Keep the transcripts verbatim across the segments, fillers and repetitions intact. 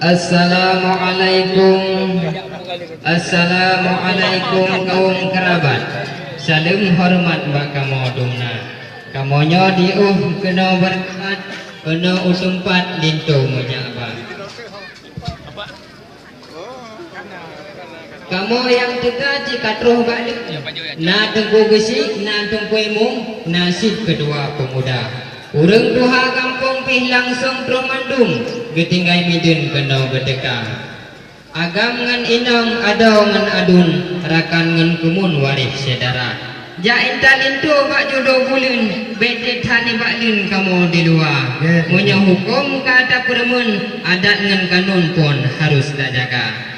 Assalamualaikum. Assalamualaikum kaum kerabat. Saleuem horeumat bak kamoe dumna. Kamoe nyoe jiôh keunoe beureukat, keunoe u teumpat linto meujak ba. Kamoe nyang teuka cit ka troh bak lheueh. Na Teungku Geuchik, na Teungku Imum, na cit keudua peumuda. Ureuëng tuha gampông pih langsong troh mandum geutinggai mideuen keunoe geuteuka. Agam ngon inong, adoe ngon aduen, rakan ngon keumun waréh syedara. Jak intat linto bak judoe buleuen, bék that nibak leuen kamoe di luwa. Ya, ya. Meunyoe huköm ka tapeureumeun, adat ngon kanun pun harôh tajaga.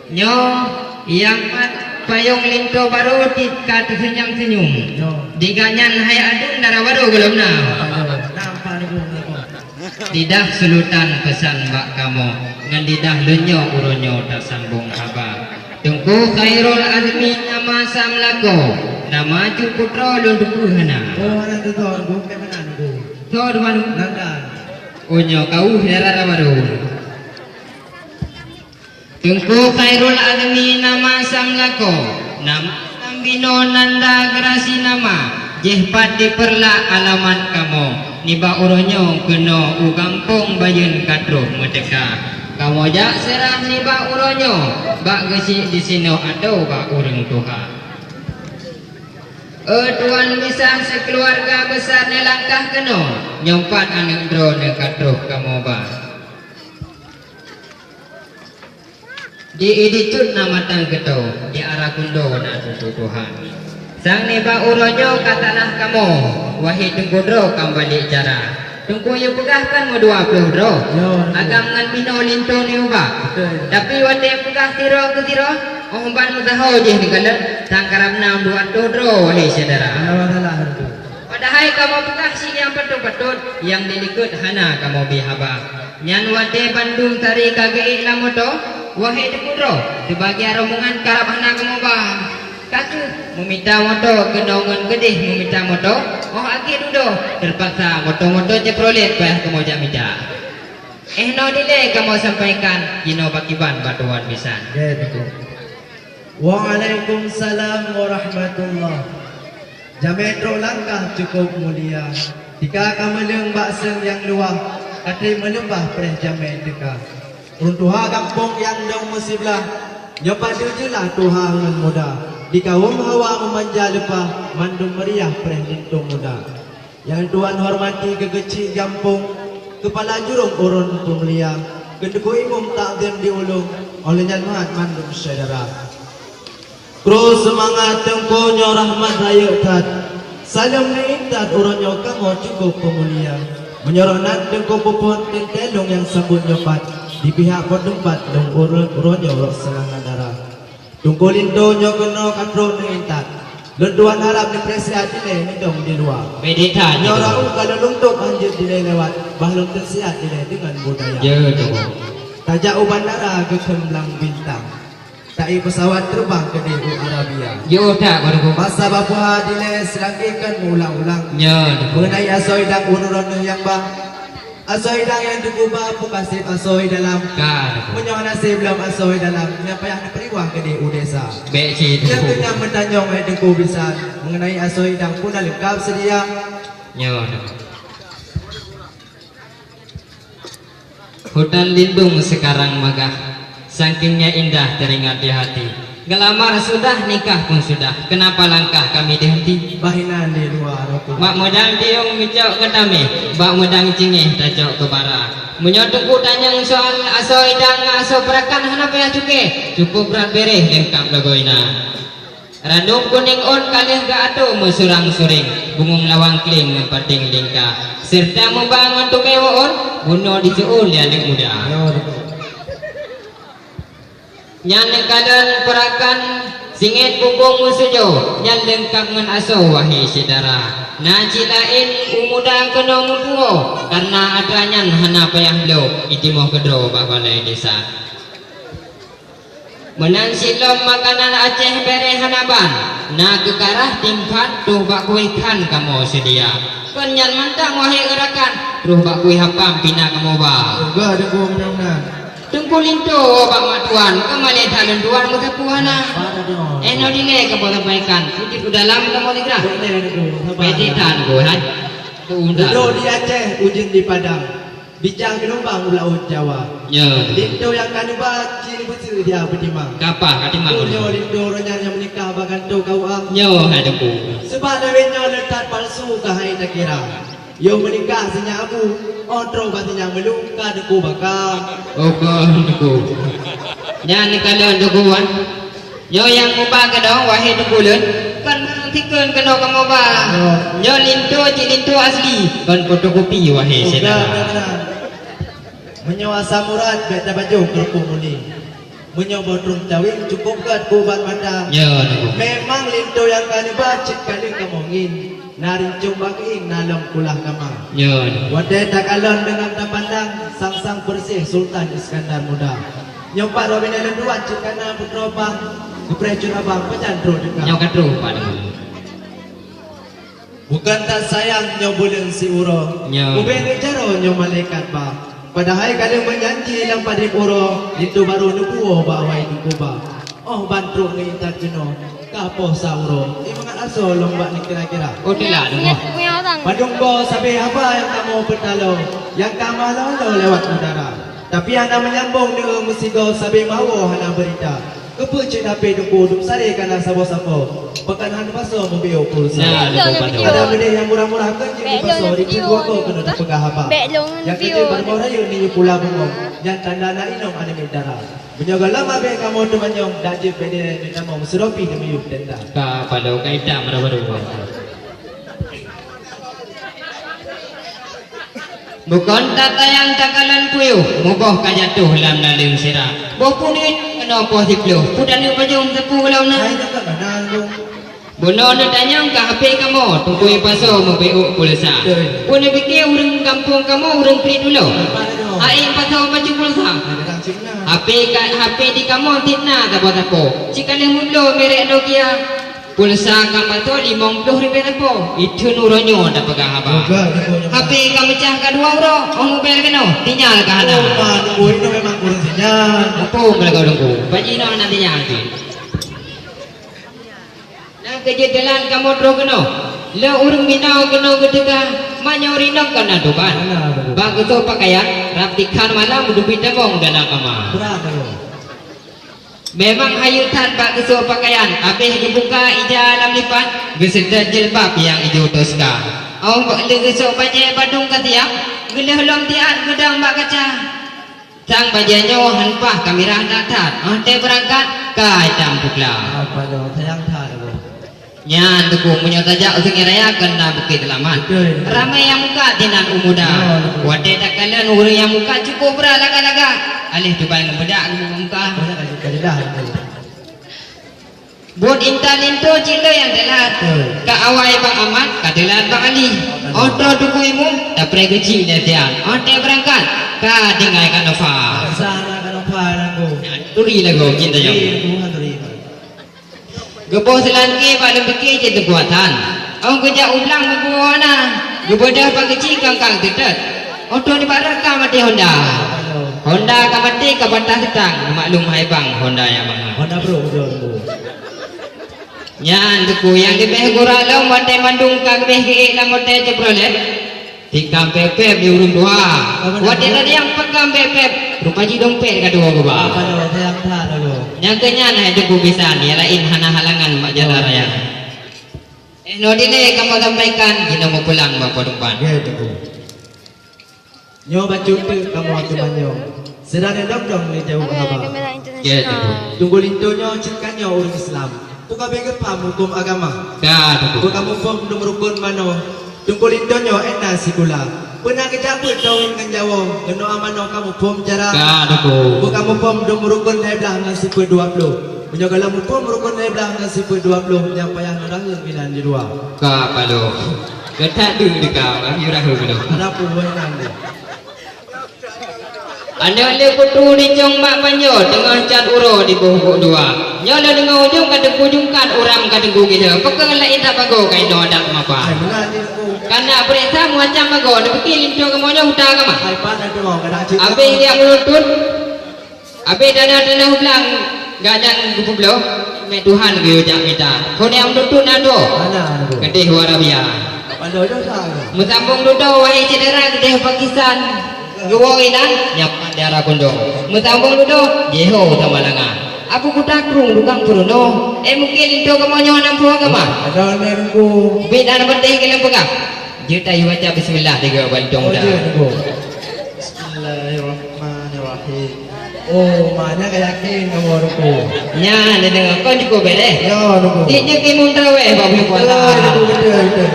Nyoe nyang mat payong linto barô cit ka teusenyum-senyum. Nyoe. Di gobnyan hai aduen dara barô gohlom na. Nampak ni, Bu, nampak. Lidah Sultan peusan bak kamoe, ngon lidah lôn nyoe uroe nyoe tasambong haba. Teungku Khairul Azmi nama samlakoe, nama cut putroe lôn teupeue hana. Oh, hana teupeue, Teungku, bagaimana, Teungku? Soe teuma, Teungku? Nanda. Oh, nyoe ka ueh dara barô. Teungku Khairul Azmi nama samlakoe, nama sambinoe Nanda Gerasi nama, jih pat di Peureulak alamat kamoe, nibak uroe nyoe keunoe u gampông Bayeuen ka troh meuteuka. Kamoe jak seurah nibak uroe nyoe, bak Geuchik disinoe atau bak ureuëng tuha. Eh, tuan bisan sikeuluwarga besar neulangkah keunoe, nyoe pat aneuëk droeneuh ka troh kamoe ba. Di Idi Cut na Matan Keuto, di Ara Kundo na Teungku Tuha. Sang nibak uroe nyoe ka talah kamoe, wahé Teungku droe ka meubalek cara. Teungku yue peugah kan meudua ploh droe. Yo, betul. Agam ngon binoe linto neuba. Betul. Tapi watée peugah sidroe keu sidroe, óh ban meusaho jih neukalon, sang karab na dua ploh droe, wahé syedara. Hana masalah, Teungku. Padahai kamoe peugah cit nyang patot-patot, nyang dilikot hana kamoe bi haba. Nyan watée bandum tari ka geuék lam moto, wahé Teungku droe, sibagian rombongan karab hana kamoe ba. Ka kheueh meumita moto keunoe ngon keudeh meumita moto, óh akhé dudoe, teupaksa moto-moto Chevrolet payah kamoe jak mita. Eh, noe dilée kamoe sampaikan, jinoe pakriban bak tuan bisan. Ya, Teungku. Waalaikumsalam warahmatullah. Jamé trok langkah cukup mulia. Tika ka meuleueng bak seueng nyang luwah, ka treb meuleupah preh jamé teuka. Ureuëng tuha gampông nyang dong meusiblah, nyoe pat deuh jeulaih tuha ngon muda. Di kawöm hawa meumanja leupah, mandum meuriah preh linto muda. Nyang tuan hormati keu keuchik gampông, keupala jurông ureuëng peumulia, keu Teungku Imum takzim di ulông, óh lheueh nyan meuhat mandum syedara. Kru seumangat Teungku nyoe rahmat rayeuk that. Saleuem neuintat uroe nyoe kamoe cukup peumulia. Meunyoe roh nan Teungku peuphon teuntée lôn nyang sambot nyoe pat, di pihak po teumpat lôn ureuëng uroe nyoe rot seumangat dara. Teungku linto nyoe keunoe ka trok neuintat. Lôn tuan harab neupreh siat dilée neudong di luwa. Beda nyoe rahu ka lôn lungtôb hanjeuet dilée lewat, bah lôn teusiat dilée deungon budaya. Ya, Teungku. Tajak u bandara geukheun blang bintang. Taék peusawat teubang keudeh u Arabia. Yo, that, Teungku. Masa bapuha dilée seulangké kon meuulang-ulang. Nyo, Teungku. Meungenai asoe idang ureuëng droeneuh nyang ba. Asoe idang nyang Teungku ba peue ka seb asoe dalam. Ka, Teungku. Meunyoe hana seb lom asoe dalam, nyan payah neupeuriwah keudeh u desa. Bék cit, Teungku. Nyang keunan meutanyong hai Teungku bisan, meungenai asoe idang peue na leungkab seudia. Nyo, Teungku. Hutan lindung sekarang megah, sangkengnya indah teringat di hati. Ngelamar sudah, nikah pun sudah, kenapa langkah kami dihenti? Bah inan di luwa rukuk. Bak meudang tiong meucok keu tameh, bak meudang cingeh tacok keu bara. Meunyoe Teungku tanyong soal asoe idang ngon asoe peurakan hana payah cuke, cukup brat bereh leungkab lagoe na. Randum kunéng ôn ka lheueh geuatoe meusurang-suréng, bungong lawang kleng ngon paténg lingka, seureuta meuba ngon tumé woe ôn, bunoe diseuôn lé aneuk muda. Nyan neukalon peurakan singét bungkong meusujoe, nyan leungkab ngon asoe wahé syedara. Na cit laén u muda keunoe meupuwoe, kareuna atra nyan hana payah bloe, jitimoh keudroe bak balai desa. Meunan cit lom makanan Aceh bereh hana ban, na keukarah timphan troh bak kueh khan kamoe seudia. Kon nyan mantong wahé eurakan, troh bak kueh apam pih na kamoe ba. Tuga deungon meunan. Teungku Linto bak mak tuan, keumalée that lôn tuan meusapeue hana. Ba deungon. Eh, nyoe dilée kamoe sampaikan, kujeuet u dalam kamoe sigra. Boleh deungon, sabar. Peti tan ku hai. Tu unta. Duduk di Aceh, ujeuen di Padang. Bijang geulumbang u Laôt Jawa. Ya. Linto nyang ka neuba, cit beuseuh dia beutimang. Kapah ka timang. Nyoe linto uroe nyan nyang meunikah bak kantô K U A. Nyoe hai Teungku. Seubab lawét nyoe le that palsu keuhai takira. Yoh meunikah sinyak abu, oh troh bak sinyak meulu ka Teungku baka. Oh, ka Teungku. Nyan neukalon Teungku, wan. Nyoe nyang muba keunoe, wahé Teungku lôn, kon meunang sikheun keunoe kamoe ba. Nyoe linto cit linto asli, kon fotokopi, wahé syedara. Meunyoe asam urat, bèk tabajoh keureupuk muli. Meunyoe boh trueng cawéng, cukôp gèt keu ubat mata. Nyoe, Teungku. Memang linto nyang ka neuba cit ka lheueh kamoe ngieng. Na rincong bak keuieng, na lom kulah kama. Nyoe. Watèe takalon deungon tapandang, sang-sang peureuseh Sultan Iskandar Muda. Nyoe pat droe binéh lôn dua cit ka na putroe bang, geupreh cut abang pajan trôk teuka. Nyoe ka trôk pat. Bukon that sayang nyoe buleuen siuroe. Nyoe. Ubé lé jaroe nyoe malaikat ba. Padahai ka lheueh meujanji lam padub uroe, linto barô neupuwoe bak awai Teungku ba. Óh ban trôk neuintat keunoe, ka poh sa uroe, eh, mangat asoe lom bak neukira-kira. Oh, teulah deungoe. Padub goe sabé haba nyang kamoe peutaloe, nyang ka meuhalo-halo lewat udara. Tapi hana meunyambong neueu meusigoe, sabé meuwoe hana beurita. Keupeue cit hapé Teungku dum saré ka na saboh sapo, pakon hana pasoe meubiôk pulsa. Nah, Teungku, padub. Ada beudeh nyang murah-murah kon jeuet dipasoe, di Teungku keunoe tapeugah haba. Nyang keujeuet bak boh rayeuk neuyue pula bungong, nyan tanda na inong aneuk miet dara. Meunyoe gohlom abéh kamoe teumanyong, dak jeuet bak ilèe neutamong, meusidroe pih neumiyueb tenda. Ka paloe ka itam meuraba-raba. Bukon that sayang takalon puyôh, muboh ka jatoh lam naleueng sira. Boh puneuk keunoe poh siplôh, peue taneuk pajoh sapeue gohlom na. Hai, takot hana lôn. Bunoe neutanyong keu hapé kamoe, Teungku pasoe meubiôk pulsa. Betul. Peue neupiké ureueng gampông kamoe ureueng kriet ulo? Apa tu? Aék pasoe bacut pulsa. Ada dalam cik na. Hapé ka, hapé di kamoe sit na sapo-sapo. Cit ka lheueh meubloe merek Nokia. Pulsa ka pasoe limong ploh ribèe sapo. Itheun uroe nyoe tapeugah haba. Betul, betul, betul. Hapé ka meucah ka dua uroe, oh mobile keunoe, sinyal ka hana. Oh, ma, Teungku, ini memang kurang sinyal. Apa meulaga Teungku? Bak jinoe hana sinyal tu. Nyang keujeuet teulat kamoe troh keunoe. Lé ureueng binoe keunoe geuteuka, meunyoe rinong kon na tobat. Bak geusoe peukayan, rab tikhan malam geubri tamong dalam kama. Brat tu. Memang hayeu that bak geusoe peukayan, abéh geubuka ija lam lipat, geuseutôt jilbab nyang ijo toska. Óh bak lé geusoe bajèe badong ka siap, geulheueh lom tiat geudong bak kaca. Sang bajèe nyoe han paih ka mirah that-that, óh tée beurangkat ka itam pukla. Apa nyoe sayang that, Teungku. Nyan, Teungku, meunyoe tajak u Sungai Raya keu na Bukét Seulamat. Betul, betul. Ramé nyang muka sinan u muda. Ya, betul. Watèe takalon ureueng nyang muka cukup brat lagak-lagak. Aléh tubai ngon beudak geubuka muka. Banyak lagi kaedah, Teungku. Buet intat linto cit lé nyang teulat. Betul. Ka awai Bang Amat, ka teulat Bang Ali. Betul. Óh troh Teungku Imum, tapreh geuchik lé Tian. Óh tée beurangkat, ka tinggai Kak Nova. Sana Kak Nova, Teungku. Turi lagoe, cinta nyoe. Iya, Teungku, turi. Geuboh seulangké bak leumpikée cit Teungku Hasan. Óh geujak u blang geubuwoe na, geubeudôh bak geuchik kangkang teutet. Óh troh nibak rot ka maté honda. Honda ka maté ka bantah seutang, neumaklum hai bang honda nyang mangat. Honda bro, ujoe lembu. Nyan Teungku nyang leubeh gura lom watée mandum ka geubeh geuék lam watée Chevrolet. Tikam pép-pép di ureueng tuha. Apa nama? Watée tadi nyang peugam pép-pép, rupa jih dompet ka tuwoe geuba. Apa nama? Sayang that lalu. Nyang keu nyan hai Teungku bisan, nyang laén hana halangan mak jalan raya. Eh, nyoe dilée kamoe sampaikan, jinoe meupulang bak Po Tumpang. Ya, Teungku. Nyoe bacut teuk kamoe teumanyong. Seudarah dong-dong lé jaweueb haba. Ya, Teungku. Teungku linto nyoe cit ka nyoe ureueng Islam. Peue ka bèk geupaham hukôm agama. Ka, Teungku. Peue ka muphom dum rukon manoe. Teungku linto nyoe ék na sikula. Peue na geujak beuet tawén ngon jawoe, keunoe manoe ka muphom cara. Ka, Teungku. Peue ka muphom dum rukon lhèe blaih ngon sifeut dua ploh. Meunyoe gohlom muphom rukon lhèe blaih ngon sifeut dua ploh, nyang payah neuraheun inan jidua. Ka, paloe. Geutak deuh dika, kami raheun keunoe. Ada peue inan deh. Aneuk lé putu dicong bak panjoe, teungoh cat uroe diboh gok dua. Nyoe lôn deungoe ujong ka teungku jungkat, uram ka teungku gila. Pakon laén that bagoe ka inoe adat mapa. Hai, meunan jih, Teungku. Kana peuriksa macam bagoe, neupike linto kamoe nyoe buta kama. Hai, pat na teungoh, kada cit. Abéh dia meulutut. Abéh dana-dana blang gak nyang geupeubloe, mé Tuhan geuyue jak mita. Kon nyang meulutut na dua. Mana, Teungku? Keudeh Arabia. Paloe dosa. Meusambong dudoe, wahé syedara, keudeh Pakistan. Geuwoe inan, nyan pat di Ara Kondong. Meusambong dudoe, jihôi u Samalanga. Abu Kuta Krueng tukang peurunoe, eh, mungken linto kamoe nyoe nam puwoe kama. Ada ni, Teungku. Bit dan peuteh keuneuk peugah. Jeuet ayue baca bismillah tiga bantong. Oh, dah. Jeuet, Teungku. Bismillahirrahmanirrahim. Oh, ma, nyan ka yakin kamoe, Teungku. Nyan, dia dengar. Kon cukup beres. Ya, Teungku. Dik nyan keu imum tarawih bak buleuen puasa. Betul, Teungku, betul, betul.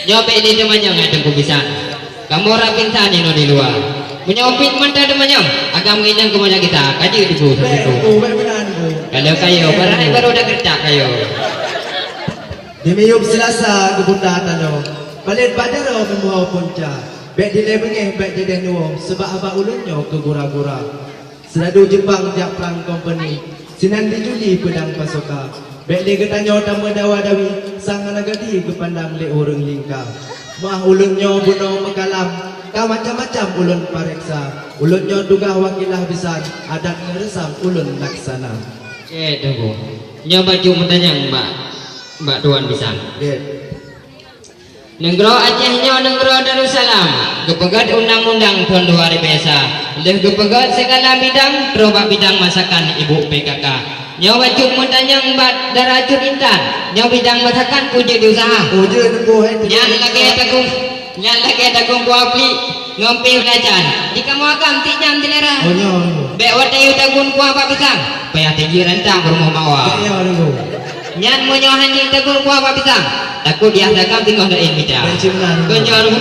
Nyoe bèk lé teumanyong, hai Teungku Bisan. Kamoe rab intan inoe di luwa. Meunyoe pih mantong teumanyong, agam ngineung keumoe jak gita, ka jeuet Teungku. Bèk, Teungku, bèk meunan, Teungku. Kalau kayo, barang barô dak keuretak kayo. Di miyueb Seulasa geubuta tanoh, palét bak jaroe meumuhôi punca. Bèk dilèe beungèh, bèk jadèh nuwoe, seubab haba ulôn nyoe keu gura-gura. Seuladu Jeupang jak prang kompeni, sinan di Juli peudang pasoka. Bèk lé geutanyoe tameudawa-dawi, sang hana gaki geupandang lé ureueng lingka. Meuah ulôn nyoe bunoe meukalam, ka macam-macam ulôn pareksa. Ulôn nyoe tugaih wakilah bisan, adat ngon reusam ulôn laksana. Oke, Teungku. Nyoe bacut meutanyong bak, bak Tuan Bisan. Oke. Nanggroe Aceh nyoe nanggroe Darussalam, geupeugèt undang-undang thôn dua ribèe sa. Lheueh geupeugèt sigala bidang, troh bak bidang masakan ibu P K K. Nyoe bacut meutanyong bak dara cut intan, nyoe bidang masakan peue jeuet diusaha? Peue jeuet, Teungku, hai, Teungku. Nyan lagèe takong, nyan lagèe takong kuah plik ngon pih belacan. Di kamoe agam tiep nyan seulera. Oh, nyoe, Teungku. Bèk watèe yue takong kuah bak pisang, payah teuji rantang peurumoh mawa. Nyoe, Teungku. Nyan meunyoe hana jiteupeue kuah bak pisang, takot yah dagam teungoh laén mita. Bencong nan. Kon nyoe.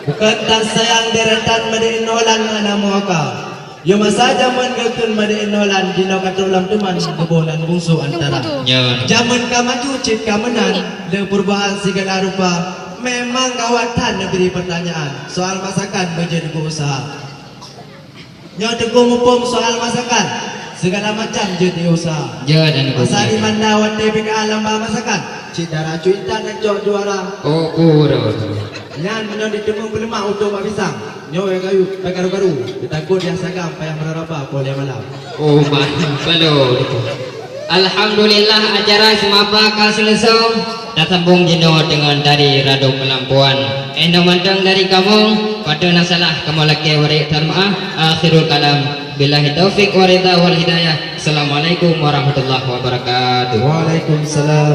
Bukon tan sayang deretan Made in Holland hana meuoka. Yoh masa jameun geukheun Made in Holland, jinoe ka trôh lam teuman geuboh nan bungsu antara. Nyoe. Jameun ka maju cit ka meunan, le peurubahan sigala rupa. Memang gawat that neubri peutanyaan. Soal masakan beujeuet geuusaha. Nyoe Teungku muphom soal masakan, sigala macam jeuet diusaha. Jeuet, Teungku. Masa di Manda watèe P K A lamba masakan, cit dara cut intan nyang cok juara. Oh, oh, dah. Nyan meunyoe diteumèe peuleumah utoe bak pisang, nyoe wèh kayu, wèh karu-karu, teutakot yah sagam payah meuraraba poh lhèe malam. Oh, ma, balo, Teungku. Alhamdulillah, acara seumapa ka seuleusoe. Tasambong jinoe deungon tari Radom Meulampuan. Inoe mantong dari kamoe, padub na salah kamoe lakèe waréh tareumaáh. Akhirul kalam. Billahi taufik wa ridha wal hidayah. Assalamualaikum warahmatullahi wabarakatuh. Waalaikumsalam.